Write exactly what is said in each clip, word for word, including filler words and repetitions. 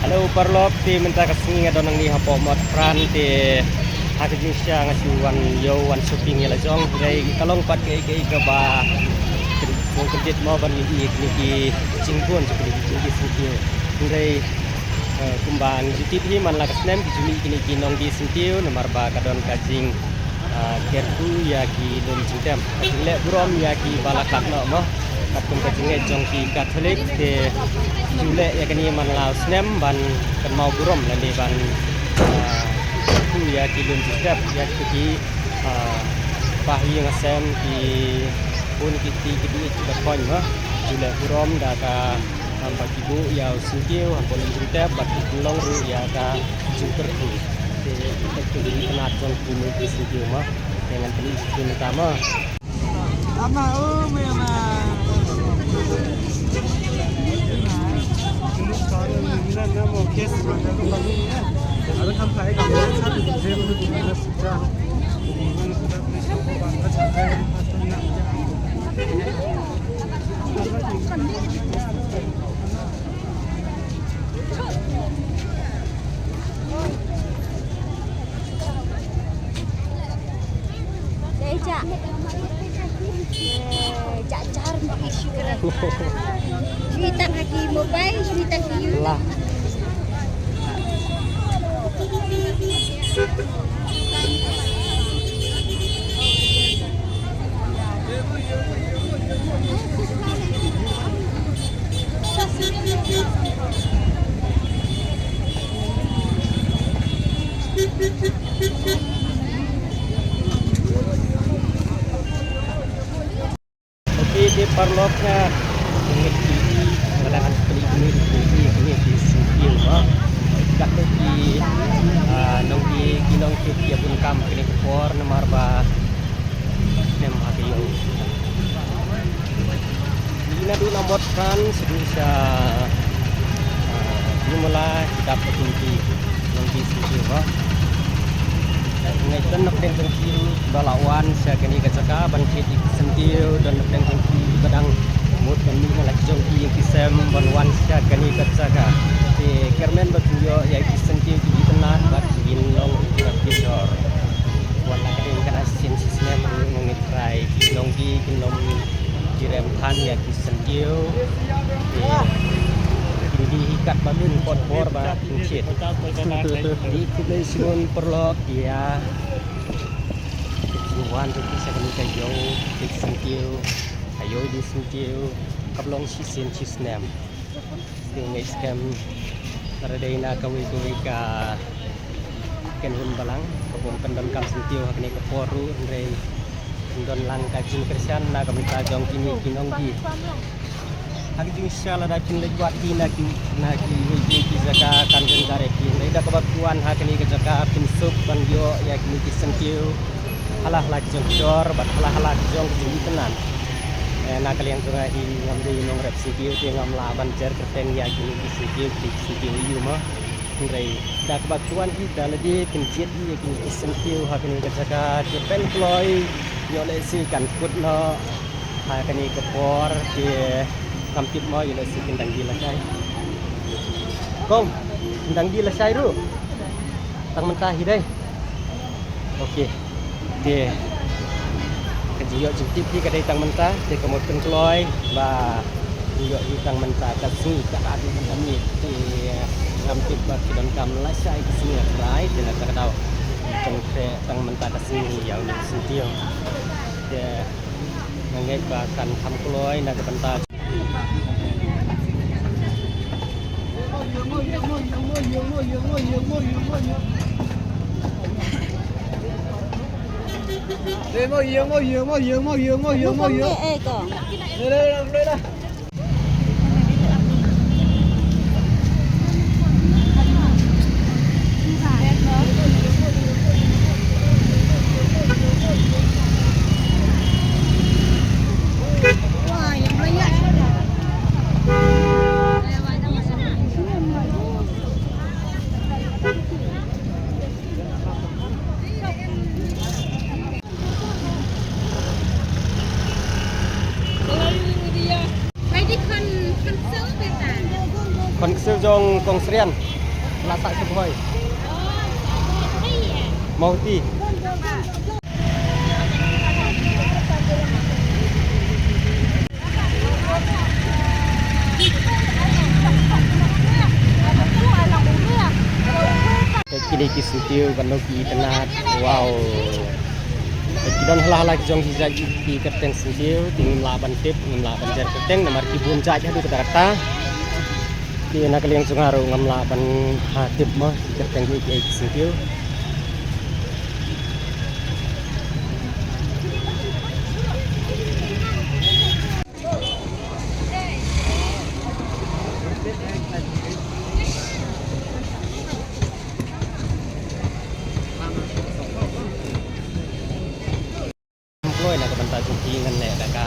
Hello paralok, te mynta ka sngi nga don hangne hapoh Motphran, te ha ka jingshisha nga shu wan ïew wan shopping ïa la jong, hynrei ka long pat kaei kaei kaba sngewkyndit mo ban ïohi ïa kine ki jingbun jong kine ki jingïaseng kiew. Hynrei, eh, kumba ngi ju tip hi, man la ka snem ki ju mih kine ki nongdie syntiew namar ba ka don ka jing, ah, curfew ïa ki lum jingtep. Ka jingleh burom ïa ki ba la khlad noh mo, katkum ka jingngeit jong ki Katholik, te ki ju leh ïa kane man la u snem ban kynmaw burom lane ban, ah, curfew ïa ki lum jingtep, ïa kito ki, ah, kpa ïing kpa sem, ki khun ki kti, ki baieit ki bakhun mo. Ki ju leh burom da ka, ah, ba ki buh ïa u syntiew hapoh lum jingtep bad ki pynlong ruh ïa ka jingcurfew. Te kita ki itynnad jong kine ki syntiew mo. Te ngan pyni ïa phi mynta mo. Ki paralok, nga ngeit ki, nga dang pyni ki, ki, ki, ki, ki syntiew ba katto ki, ah, nongdie, ki nongtip ïa bun kam kine ki por namar ba snem ha ka ïew. Naduh na Motphran shaduh sha, ah, Nyimula ki dap da kine ki nongdie syntiew ba. Nga ngeit don napdeng jong ki ruh ba la wan sha kane ka jaka ban thied ïa ki syntiew, don napdeng jong ki ba dang mut ban mih na la ki jong ki ïing ki sem ban wan sha kane ka jaka. Te kyrmen ba kin ïoh ïa ki syntiew kiba itynnad bad kin long kiba pynshor. Wat la ka dei kane shisien shisnem ruh nga ngeit trai ki nongdie kin ym, kin ym than ïa ki syntiew. Te kin dih hi katba kin kot bor ba kin thied. Te khublei shibun paralok ïa ki jingwan jong phi sha kane ka ïew thied syntiew, ka ïew die syntiew kaba long shisien shisnem. Te nga ngeit skhem lada dei na kawei kawei ka kynhun balang ka bym pyndonkam syntiew ha kane ka por ruh, hynrei pyndonkam lang ka jingkyrshan na ka bynta jong kine ki nongdie. Ha ka jingshisha lada kin leit wad hi na ki, na kiwei kiwei ki jaka kan don direct hi, hynrei da kaba kin wan ha kane ka jaka phin suk ban ïoh ïa kine ki syntiew ha la ha la ki jong ki dor bad ha la ha la ki jong ki jingitynnad. Eh, na ka liang jong nga hi ngam dei nongrep syntiew te ngam lah ban jer kyrteng ïa kine ki syntiew, ki syntiew ïa u ma. Hynrei da kaba kin wan hi da lade pynjied hi ïa kine ki syntiew ha kane ka jaka te pynkloi ïoh lehse kan kut noh ha kane ka por te ngam tip mo ïoh lehse kin dang die lashai. Kong, kin dang die lashai ruh. Tang mynta hi dei. Ok. Te ka jingïoh jingtip hi ka dei tang mynta, te ka mut pynkloi ba ïoh hi tang mynta ka sngi, ka rat mynta miet. Te ngam tip ba ki donkam lashai ka sngi ha Trai, te na kata ka daw jong te tang mynta ka sngi ïa u syntiew. Te nga ngeit ba kan kham kloi na ka bynta. Siew jong Kong Srian. La sah siew bhoi. Mauti. Kine ki syntiew ban long ki itynnad. Wow. Ki don hala hala ki jong ki jait ki kyrteng syntiew, te ngim lah ban tip, ngim lah ban jer kyrteng, namar ki bun jait haduh katta katta. Te na ka liang jong nga ruh ngam lah ban ha tip mo ki kyrteng ki, ki, ki syntiew. Kloi na ka bynta jong phi ngan leh da ka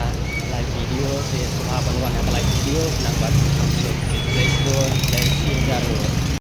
live video, te sngewbha ban wan ha ka live video, nang bad Play Store, Play Store.